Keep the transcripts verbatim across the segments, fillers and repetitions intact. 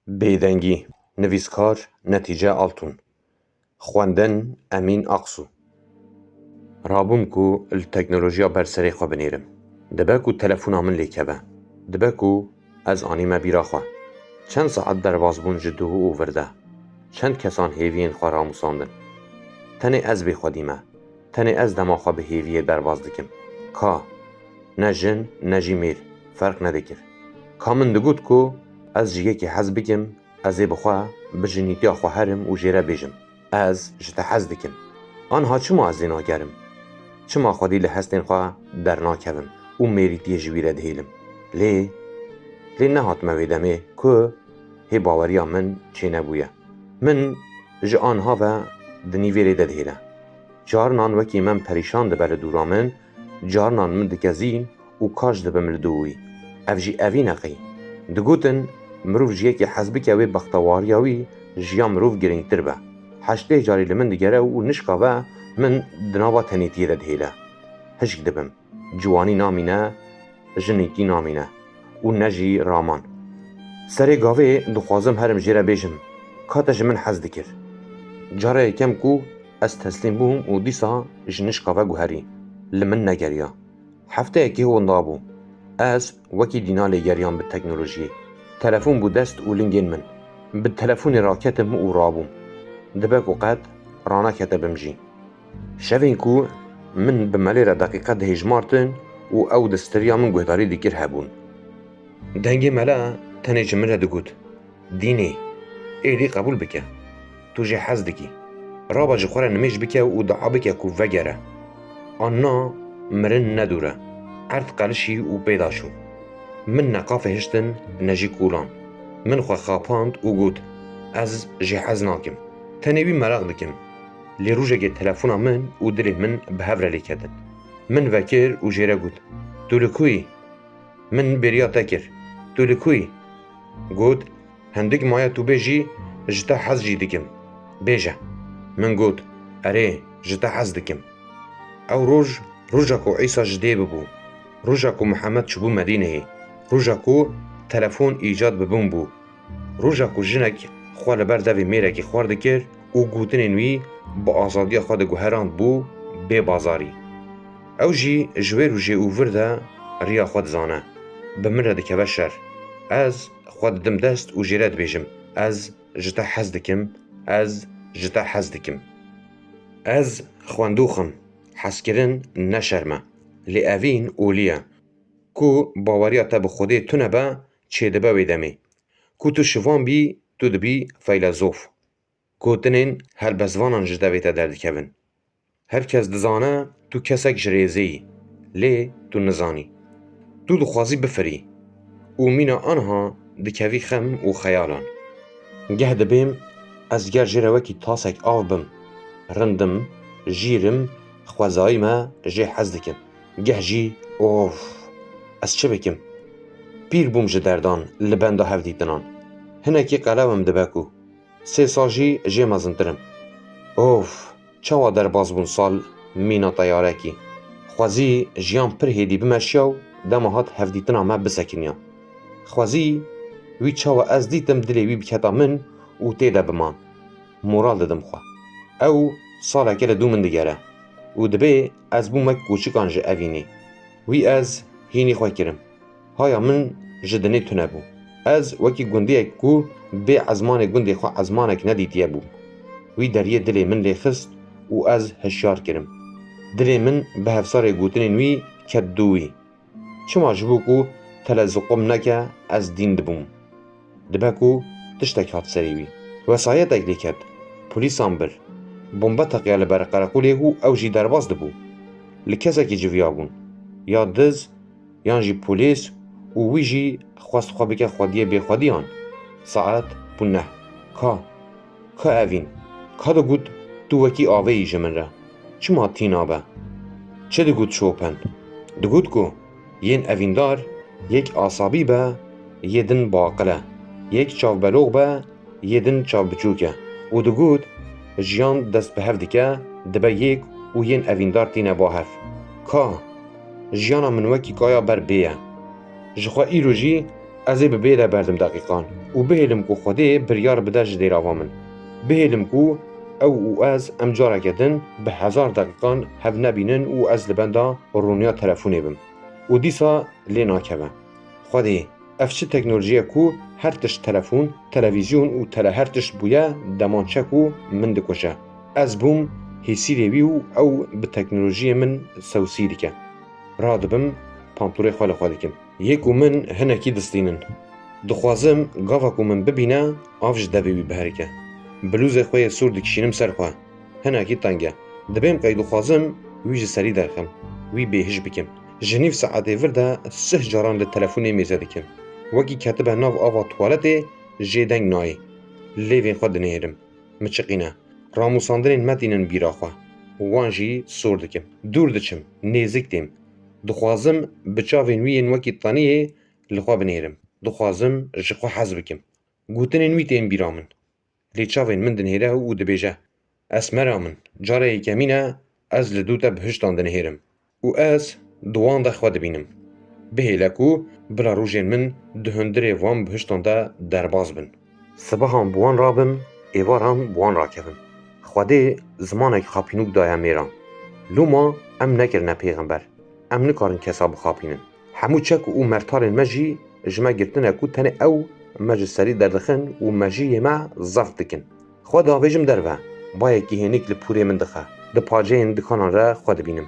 Bêdengî. Nivîskar Netîce Altun. Xwendin Emîn Aksu. Rabûm ku li teknolojiya ber serê xwe binêrim. Dibe ku telefona min lê keve. Dibe ku ez anîme bîra xwe. Çend saet derbas bûn ji duhû û vir de. Çend kesan hêviyên xwe ramûsandin. Tenê ez bêxwedî me. Tenê ez dema xwe bi hêviyê derbas dikim. Ka. Ne jin, ne jî mêr ferq nedikir. Ka min digot ku ez ji yekê hez bikim, ez ê bi xwe, bi jinîtiya xwe herim û jê re bêjim, ez ji te hez dikim. Anha çima ez ê nagerim? Çima xwedî li hestên xwe dernakevim û mêrîtiyê ji wî re dihêlim? Lê, lê nehatime wê demê ku hê baweriya min çênebûye. Min ji anha ve di nîvêrê de dihêle. Carinan wekî min perîşan dibe li dûra min, carinan min dikezîn û kaş dibim li dû wî. Ev jî evîn e qey. Digotin, mirov ji yekê hez bike wê bextewariya wî ji ya mirov girîngtir be. Heştê carî li min digere û nişka ve min di nava tenêtiyê de dihêle. Hişk dibim. Ciwanî namîne, jinîtî namîne û ne jî raman. Serê gavê dixwazim herim jê re bêjim, ka te ji min hez dikir. Cara yekem ku ez teslîm bûm û dîsa ji nişka ve guherî, li min negeriya. Hefteyekê winda bû. Ez wekî dîna lêgeriyam bi teknolojiyê. Telefon bû dest û lingên min. Bi telefonê raketim û rabûm. Dibe ku qet raneketibim jî. Şevên ku min bi melê re deqîqe dihêjmartin û ew di stiriya min guhdarî dikir hebûn. Dengê mele tenê ji min re digot, Dînê, êdî qebûl bike. Tu jê hez dikî. Raba ji xwe re nimêj bike û dua bike ku vegere. Anna mirin ne dûr e. Erd qelişî û pê de çû. Min ne qafê hiştin ne jî kûlan. Min xwe xapand û got, Ez jê hez nakim. Tenê wî meraq dikim. Lê rojekê telefona min û dilê min bi hev re lê ketin. Min vekir û jê re got, Tu li ku yî? Min bêriya te kir. Tu li ku yî? Got, Hindik maye tu bêjî, Ji te hez jî dikim. Bêje. Min got, Erê, ji te hez dikim. Ew roj, roja ku Îsa ji dê bibû. Roja ku Mihemed çûbû Medîneyê. Roja ku telefon îcad bibûn bû. Roja ku jinek xwe li ber devê mêrekî xwar dikir û gotinên wî bi azadiya xwe diguherand bû bê bazarî. Ew jî ji wê rojê û vir de riya xwe dizane. Bi min re dikeve şer. Ez xwe didim dest û jê re dibêjim, Ez ji te hez dikim, ez ji te hez dikim. Ez xwendûx im. Hezkirin ne şerm e. Lê evîn olî ye. Ku baweriya te bi Xwedê tune be, çêdibe wê demê. Ku tu şivan bî, tu dibî feylezof. Gotinên helbestvanan ji devê te derdikevin. Her kes dizane tu kesek ji rêzê yî, lê tu nizanî. Tu dixwazî bifirî û mîna anha dikevî xem û xeyalan. Geh dibêm ez ger jê re wekî tasek av bim, rind im, jîr im, xwezayî me, jê hez dikim. Geh jî, of, ez çi bikim? Pîr bûm ji derdan, li benda hevdîtinan. Hinekî qelewim dibe ku sê sal jî jê mezintir im. Of, çawa derbas bûn sal mîna teyarekî. Xwezî jiyan pir hêdî bimeşiya û dema hat hevdîtina me bisekiniya. Xwezî wî çawa ez dîtim dilê wî biketa min û tê de biman. Moral didim xwe. Ew saleke li dû min digere û dibê ez bûm wek kûçikan ji evînê. Wî ez hînî xwe kirim. Haya min ji dinê tune bû. Ez wekî gundiyek ku bê ezmanê gundê xwe ezmanek nedîtiye bûm. Wî deriyê dilê min lê xist û ez hişyar kirim. Dilê min bi hevsarê gotinên wî ket dû wî. Çima ji bo ku te li ziqum neke ez dîn dibûm. Dibe ku tiştek hat serê wî. Wesayetek lê ket. Polîsan bir. Bombe teqiya li ber qereqolê û ew jî derbas dibû. Li kesekî civiyabûn. Ya diz, yan jî polîs û wî jî xwest xwe bike xwediyê bêxwediyan. Saet bû neh. Ka. Ka evîn, ka digot, tu wekî avê yî ji min re. Çima tîna be? Çi digot Chopin? Digot ku yên evîndar yek asabî be, yê din baqil e, yek çavbelox be, yê din çavbiçûk e. Û digot, jiyan dest bi hev dike, dibe yek û yên evîndar tîne ba hev. Ka, jiyana min wekî kaya ber bê ye. Ji xwe îro jî Ez ê bi bê re berdim deqîqan û bihêlim ku Xwedê biryar bide ji dêrava min. Bihêlim ku ew û ez em careke din bi hezar deqîqan hev nebînin û ez li benda rûniya telefonê bim û dîsa lê nakeve. Xwedê, ev çi teknolojiyek ku her tişt telefon, televîzyon û tele her tişt bûye, demançe ku min dikuje. Ez bûm hêsîrê wî û ew bi teknolojiyê min sewsî dike. Radibim, pantûrê xwe li xwe dikim. Yê ku min hinekî distînin. Dixwazim gava ku min bibîne, av ji devê wî biherike. Bilûzê xwe yê sor dikişînim ser xwe. Hinekî teng e. Dibêm qey dixwazim wî ji serî derxim, wî bêhiş bikim. Ji nîv saetê vir de sih caran li telefonê mêze dikim. Wekî ketibe nav ava tuwaletê jê deng nayê. Lêvên xwe dinihêrim. Miçiqîne. Ramûsandinên me tînin bîra xwe. Wan jî sor dikim. Dûr diçim. Nêzik têm. Dixwazim bi çavên wî yên wekî teniyê li xwe binêrim. Dixwazim ji xwe hez bikim. Gotinên wî tên bîra min. Lê çavên min dinihêre û dibêje, Esmera min, cara yekemîn e ez li dû te bihiştan dinihêrim û ez di wan de xwe dibînim. Bihêle ku bila rojên min di hundirê van bihiştan de derbas bin. Sibehan bi wan rabim, êvaran bi wan rakevim. Xwedê zimanek xapînok daye mêran. Loma em nekirine pêxember. Em nikarin kesa bixapînin. Hemû çek û mertalên me jî ji me girtine ku tenê ew me ji serî derdixin û mejiyê me zeft dikin. Xwe davêjim derve, bayekî hênik li pûrê min dixe. Di paceyên dikanan re xwe dibînim.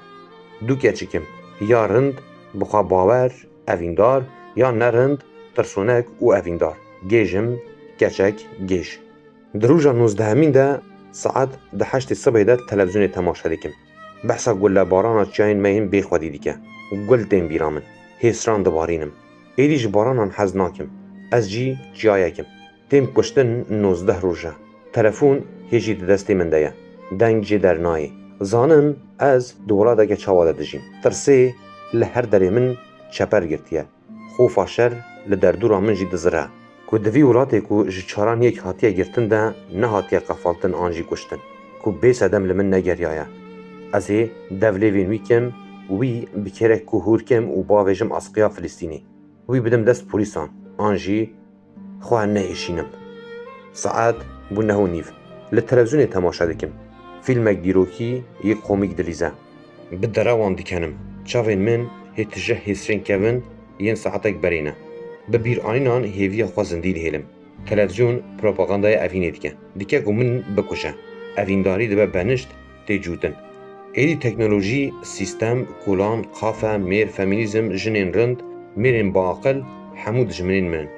Du keçik im, ya rind, bi xwe bawer, evîndar, ya ne rind, tirsonek û evîndar. Gêj im, keçek, gêj. Di roja nozdehemîn de saet di heştê sibê de televîzyonê temaşe dikim. Behsa gulebarana çiyayên me yên bêxwedî dike. Gul tên bîra min. Hêsran dibarînim. Êdî ji baranan hez nakim. Ez jî çiyayek im. Tên kuştin nozdeh roj e. Telefon hê jî di destê min de ye. Deng jê dernayê. Zanim ez di welateke çawa de dijîm. Tirsê li her derê min çeper girtiye. Xofa şer li derdora min jî dizire. Ku di vî welatê ku ji çaran yek hatiye girtin de nehatiye qefaltin an jî kuştin. Ku bê sedem li min negeriyaye. Ez ê dev lêvên wî kim, wî bi kêrek ku hûr kim û bavêjim asqiya Filistînê. Wî bidim dest polîsan, an jî xwe neêşînim. Saet bû neh û nîv. Li televîzyonê temaşe dikim. Fîlmek dîrokî yê komîk dilîze. Bi derewan dikenim. Çavên min hê tije hêsrên kevin yên saetek berê ne. Bi bîranînan hêviya xwe zindî dihêlim. Televîzyon propagandaya evînê dike. Dike ku min bikuje. Evîndarî dibe benişt tê cûtin. Êdî teknolojî, sîstem, kolan, qafe, mêr, femînîzm, jinên rind, mêrên biaqil, hemû dijminên min in.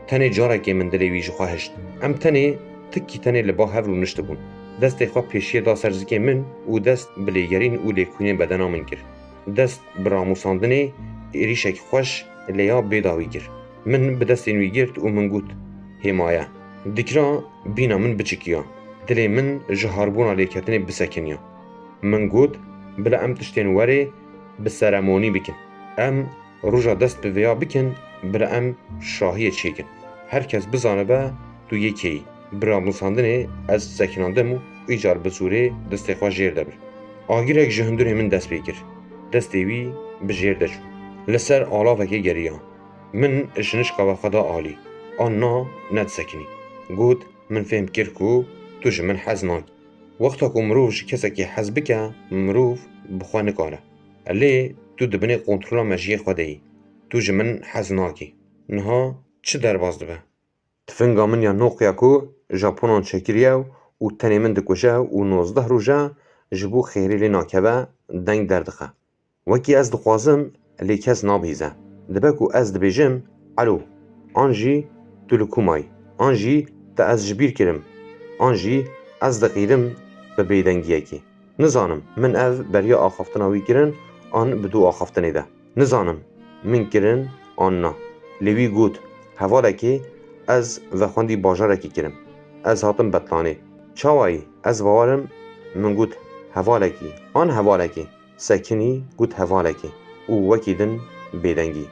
Tenê carekê min dilê wî ji xwe hişt. Em tenê tikî tenê li ba hev rûniştibûn. Destê xwe pêşiyê da ser zikê min û dest bi lêgerîn û lêkûnên bedena min kir. Dest bi ramûsandinê êrîşek xweş lê ya bêdawî kir. Min bi destên wî girt û min got, Hêmaya. Dikira bîna min biçikiya. Dilê min ji harbûna lêketinê bisekiniya. Min got, Bila em tiştên werê bi seremonî bikin. Em roja dest bi vêya bikin, bila em şahiyê çêkin. Her kes bizanibe tu yê kê yî. Bi ramûsandinê ez sekinandim û îcar bi zorê destê xwe jêr de bir. Agirek ji hundirê min dest pê kir. Destê wî bi jêr de çû. Li ser alavekê geriya. Min ji nişka ve xwe da alî. An na nedisekinî. Got, Min fêm kir ku tu ji min hez nakî. Wexta ku mirov ji kesekî hez bike, mirov bi xwe nikare. Lê tu di binê kontrola mejiyê xwe de yî. Tu ji min hez nakî. Niha çi derbas dibe? Tifinga min ya Nokia ku Japonan çêkiriye û tenê min dikuje û nozdeh roj e ji bo xêrê lê nakeve, deng derdixe. Wekî ez dixwazim, lê kes nabihîze. Dibe ku ez dibêjim, Elo, an jî tu li ku mayî, an jî te ez ji bîr kirim, an jî ez diqîrim bi bêdengiyekê. Nizanim, min ev beriya axaftina wî kirin an bi dû axaftinê de. Nizanim, min kirin an na. Lê wî got, Hevalekê, ez vexwendî bajarekî kirim. Ez hatim Betlanê. Çawa yî? Ez bawerim, min got, Hevalekî, an hevalekê. Sekinî got, Hevalekê. Û wekî din bêdengî.